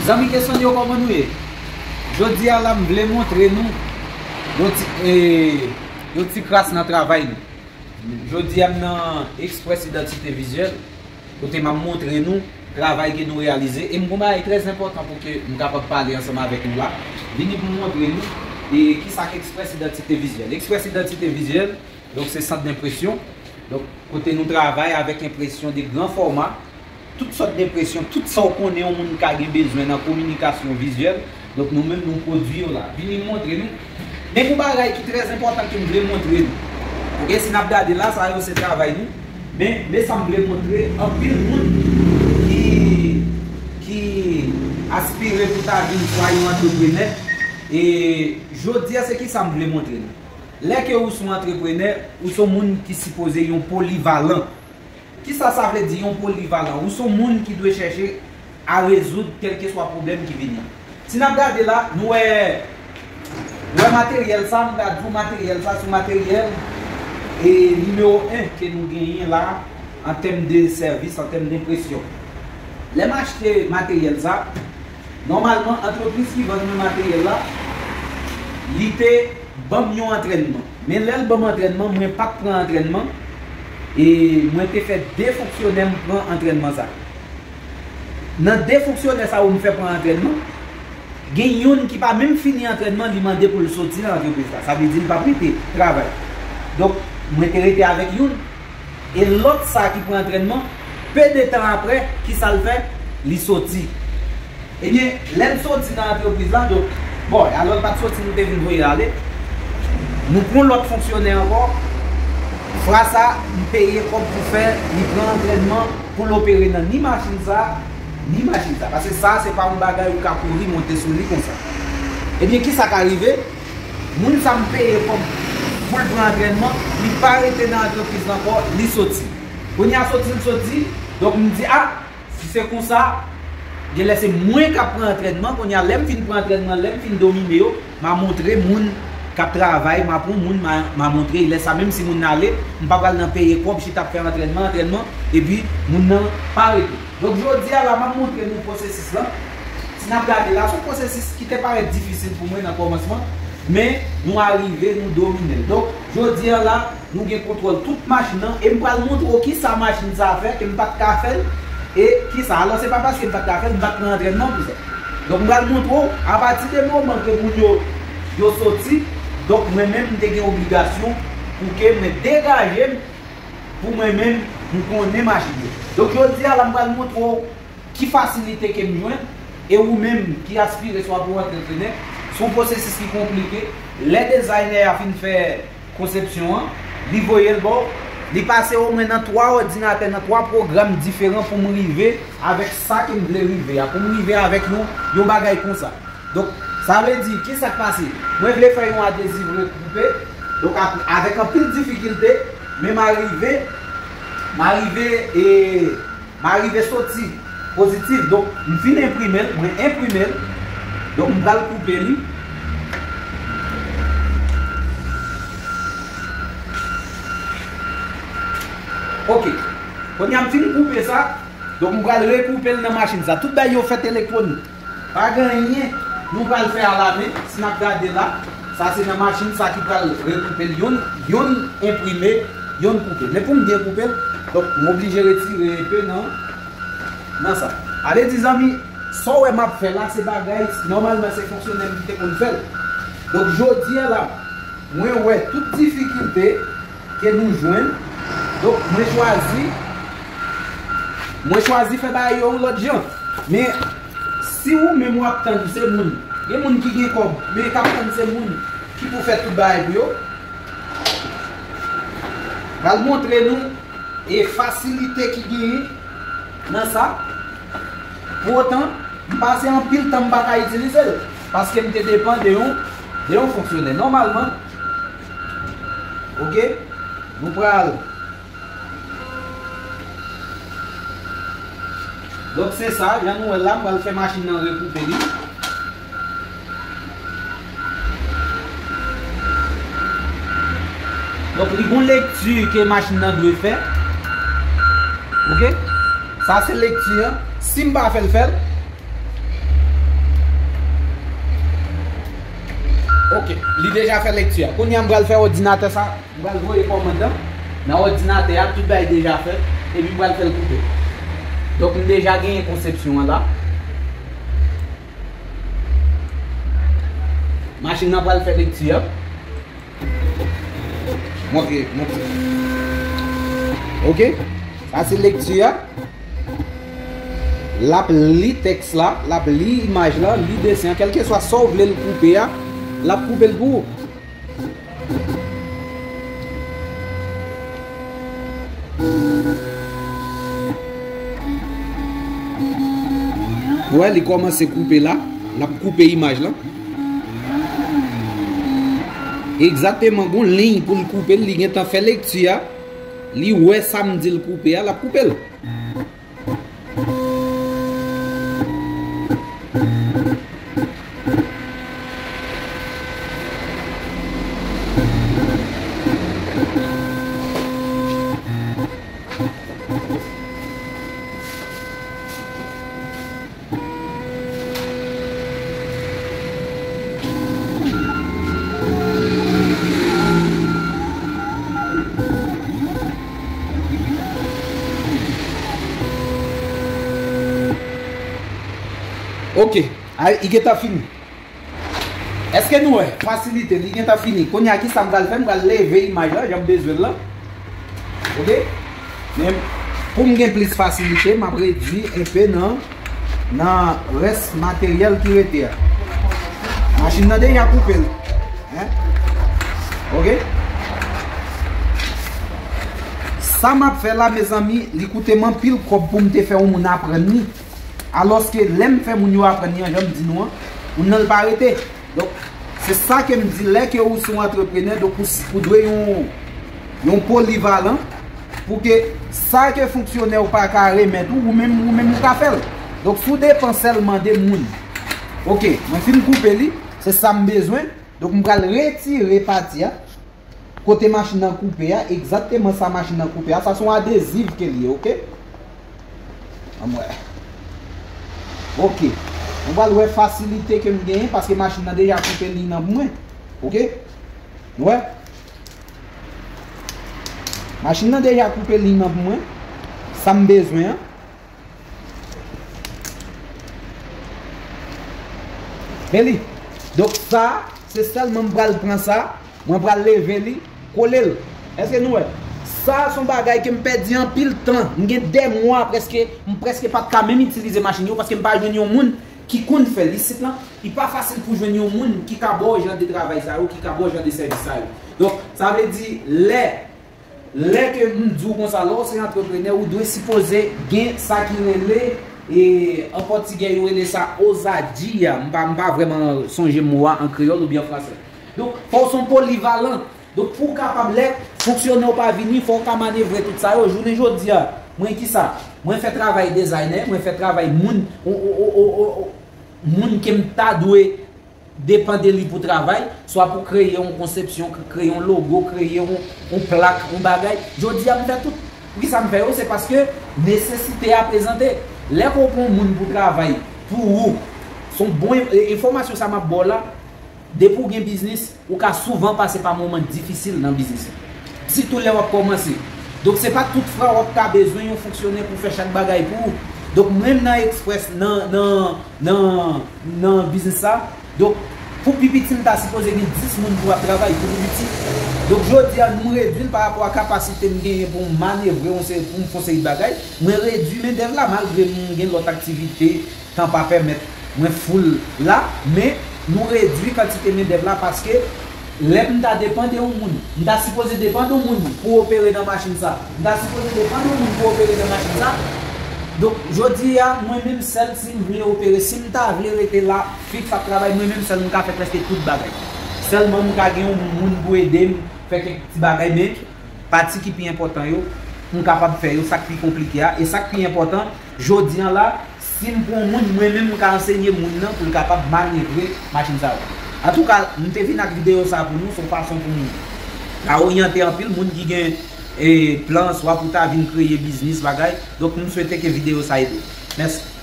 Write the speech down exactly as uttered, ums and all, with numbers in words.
Zanmi kesyon yo, kòman nou ye? Jodi a la, m vle montre nou yon ti, e, yon ti kras nan travay nou. Jodi a, m nan Express Identité Visuelle, kote m ap montre nou travay ke nou reyalize. E m gon bagay trè enpòtan pou ke m kapab pale ansanm avèk nou la. Vini pou m montre nou e kisa k Express Identité Visuelle. Express Identité Visuelle, donk, se sant d enpresyon. Donk, kote nou travay avèk enpresyon de gran fòma, tout sòt d enpresyon, tout sa w konnen yon moun ka gen bezwen nan kominikasyon vizyèl, donk, nou menm nou pwodui yo la. Vini m montre nou. Men gon bagay ki trè enpòtan ke m vle montre nou. Oke, si n ap gade la, sa yo se travay nou. Men, men sa m vle montre, anpil moun ki, ki aspire pou ta vin swa yon antreprenè. E jodi a, se ki sa m vle montre nou. Lè ke ou se yon antreprenè, ou se yon moun ki sipoze yon polivalan. Kisa sa vle di, yon polivalan? Ou se yon moun ki dwe chèche a rezoud kèlkeswa pwoblèm ki vini an. Si n ap gade la, nou wè, nou wè materyèl sa, m ka di w materyèl sa, se materyèl e nimewo en ke nou genyen la an tèm de sèvis, an tèm de enpresyon. Lè m achte materyèl sa, nòmalman, antrepriz ki vann mwen materyèl la, li te ban m yon antrènman. Men lè l ban m antrènman, mwen pa t pran antrènman, e mwen te fè de fonksyonè m pran antrènman sa. Nan de fonksyonè sa yo m fè pran antrènman, gen youn ki pa menm fini antrènman, li mande pou l soti nan antrepriz la. Sa vle di l p ap rete travay. Donk, mwen te rete avèk youn. E lòt sa ki pran antrènman, pe de tan apre, kisa l fè? Li soti. Ebyen, lè l soti nan antrepriz la, donk, bon, alò l pa t soti, nou te vin voye l ale. Nou pran lòt fonksyonè ankò. Fwa sa, m peye kòb pou fè, li pran antrènman pou l opere nan ni machin sa, ni machin sa. Paske sa, se pa yon bagay ou ka kouri monte sou li konsa. Ebyen, kisa k arive? Moun sa m peye kòb pou l pran antrènman, li pa rete nan antrepriz la ankò, li soti. Kounye a soti l soti, donk m di, a, si se konsa, genlè se mwen k ap pran antrènman. Kounye a, lè m fin pran antrènman, lè m fin domine yo, m a montre moun k ap travay, m a pran moun, m a, m a montre, lè sa menm si moun nan ale, m pa pral nan peye kòb, chita ap fè antrènman, antrènman, epi moun nan pa rete. Donk, jodi a la, m ap montre nou pwosesis lan. Si n ap gade la, se yon pwosesis ki te parèt difisil pou mwen nan kòmansman, men nou arive, nou domine l. Donk, jodi a la, nou gen kontwòl tout machin nan, e m pral montre w kisa machin sa a fè, ke m pa t ka fè l, e kisa. Alò, se pa paske m pa t ka fè l, m pa t pran antrènman pou sa. Donk, m pral montre w, apati de moman ke moun yo, yo soti, donk, mwen menm, m te gen obligasyon pou ke mwen degaje m, pou mwen menm, m konnen machin yo. Donk, jodi a la, m pral montre w ki fasilite ke m jwenn, e ou menm ki aspire swa pou w antreprenè, se yon pwosesis ki konplike. Lè dezaynè a fin fè konsepsyon an, li voye l ba w, li pase omwen nan twa òdinatè, nan twa pwogram diferan pou m rive avèk sa ke m vle rive a, pou m rive avèk yon, yon bagay konsa. Donk, sa vle di, kisa k pase? Mwen vle fè yon adeziv rekoupe, donk, ap-, avèk anpil difikilte, men m arive, m arive, e, m arive soti pozitif. Donk, m fin enprime l, mwen enprime l. Donk, m pral koupe li. Oke. Kounye a, m fin koupe sa. Donk, m pral rekoupe l nan machin sa. Tout bagay yo fèt elektwonik. Pa gen anyen nou pral fè alamen. Si n ap gade la, sa se nan machin sa ki pral rekoupe l. Yonn, yonn enprime, yonn koupe. Men pou m byen koupe l, donk, m oblije retire enpe nan, nan sa. Ale di zanmi, sa w wè m ap fè la, se bagay, nòmalman, se fonksyonè m ki te konn fè l. Donk, jodi a la, mwen wè tout difikilte ke nou jwenn. Donk, mwen chwazi, mwen chwazi fè bagay yo yon lòt jan. Men, si ou menm w ap tann se moun, gen moun ki gen kòb, men k ap tann se moun ki pou fè tout bagay pou yo, pral montre nou e fasilite ki genyen nan sa. Pou otan, m pase anpil tan m pa ka itilize l, paske m te depann de yon, de yon fonksyonè. Nòmalman, oke, nou pral. Donk, se sa, jan nou wè l la, m pral fè machin nan rekoupe li. Donk, li gon lekti ke machin nan dwe fè. Oke? Sa se lekti an. Si m pa fè l, fè l. Ok, li deja fè lekti a. Kounye a m pral fè òdinatè sa, m pral voye kòmand lan nan òdinatè a, tout bagay deja fèt, epi m pral fè l koupe. Donk m deja genyen konsepsyon an la. Machin nan pral fè lekti a. Montre, montre. Ok, sa se lekti a. L ap li tèks la, l ap li imaj la, li desen an, kèlkeswa sa w vle l koupe a, l ap koupe l pou ou. Ou wè, li kòmanse koupe la, l ap koupe imaj la. Egzakteman, gon liy pou l koupe l, li gentan fè lekti a, li wè sa m di l koupe a, l ap koupe l. Ok, a, li gentan fini. Èske nou wè? Fasilite, li gentan fini. Kounye a, kisa m pral fè? M pral leve imaj la, jan m bezwen l lan. Ok? Men, pou m gen plis fasilite, m ap redui enpe nan, nan rès materyèl ki rete a. Machin nan deja koupe l. Hein? Ok? Sa m ap fè la, mezanmi, li koute m anpil kòb pou m te fè yon moun aprann li. Alòske lè m fè moun yo aprann li an, jan m di nou an, moun nan l pa rete. Donk, se sa ke m di, lè ke ou se yon antreprenè, donk ou, ou dwe yon, yon polivalan, pou ke sa ke fonksyonè ou pa ka remèt ou, ou menm, ou menm ou ka fè l. Donk, si w depann sèlman de moun. Ok, mwen fin koupe li, se sa m bezwen. Donk, m pral retire pati a. Kote machin nan koupe a, egzakteman sa machin nan koupe a, sa se yon adeziv ke l ye, ok? Ann wè. Ok. Nou pral wè fasilite ke m genyen paske machin nan deja koupe liy nan pou mwen. Ok? Nou wè? Machin nan deja koupe liy nan pou mwen. Sa m bezwen an. Men li. Donk sa, se sèlman m pral pran sa, mwen pral leve li, kole l. Èske nou wè? Sa se yon bagay ke m pèdi anpil tan. M gen dè mwa prèske, m prèske pa t ka menm itilize machin yo paske m pa jwenn yon moun ki konn fè l. Isit lan, li pa fasil pou jwenn yon moun ki ka ba w jan de travay sa yo, ki ka ba w jan de sèvis sa yo. Donk, sa vle di, lè Lè ke m di w konsa, lè w se antreprenè, ou dwe sipoze gen sa ki rele, e, an pòtigè, yo rele sa ousadia. M pa, m pa vrèman sonje mo a an kreyòl oubyen an fransè. Donk, fò w se yon polivalan. Donk, pou w kapab, lè fonksyonè w pa vini, fò w ka manevre tout sa yo. Jounen jodi a, mwen ki sa? Mwen fè travay designer, mwen fè travay moun, o, o, moun ke m ta dwe depann de li pou travay, swa pou kreye yon konsepsyon, k-, kreye yon logo, kreye yon, yon plak, yon bagay. Jodi a, m fè tout. Poukisa m fè yo? Se paske nesesite a prezante. Lè ke w pran yon moun pou travay pou ou, se yon bon en-, e, enfòmasyon sa m ap ba w la, depi w gen biznis, ou ka souvan pase pa moman difisil nan biznis la. Sitou lè w ap kòmanse. Donk, se pa tout fwa w ap ka bezwen yon fonksyonè pou fè chak bagay pou ou. Donk, mwen menm nan Express, nan, nan, nan, nan biznis sa, donk, pou pi piti, m ta sipoze gen dis moun pou ap travay, pou pi piti. Donk, jodi a, nou redui l pa rapò a kapasite m genyen pou m manevre, yon seri, pou m fè yon seri de bagay. Mwen redui mendèv la, malgre m gen lòt aktivite, tan pa pèmèt mwen full la, men nou redui kantite mendèv la paske lè m ta depann de yon moun, m ta sipoze depann de yon moun pou opere nan machin sa. M ta sipoze depann de yon moun pou opere nan machin sa. Donk, jodi a, mwen menm sèl, si m vle opere, si m ta vle rete la, fiks ap travay, mwen menm sèl, m ka fè prèske tout bagay. Sèlman, m ka gen yon moun pou ede m fè kèk ti bagay, men pati ki pi enpòtan yo, m kapab fè yo, sa k pi konplike a. E sa k pi enpòtan, jodi a la, si m pran moun, mwen menm m ka ansenye moun nan pou l kapab manevre machin sa yo. Antouka, m te vin ak videyo sa pou nou, se yon fason pou nou ka oryante anpil moun ki gen, e, plan, swa pou ta vin kreye biznis, bagay. Donk, m swete ke videyo sa ede. Mèsi.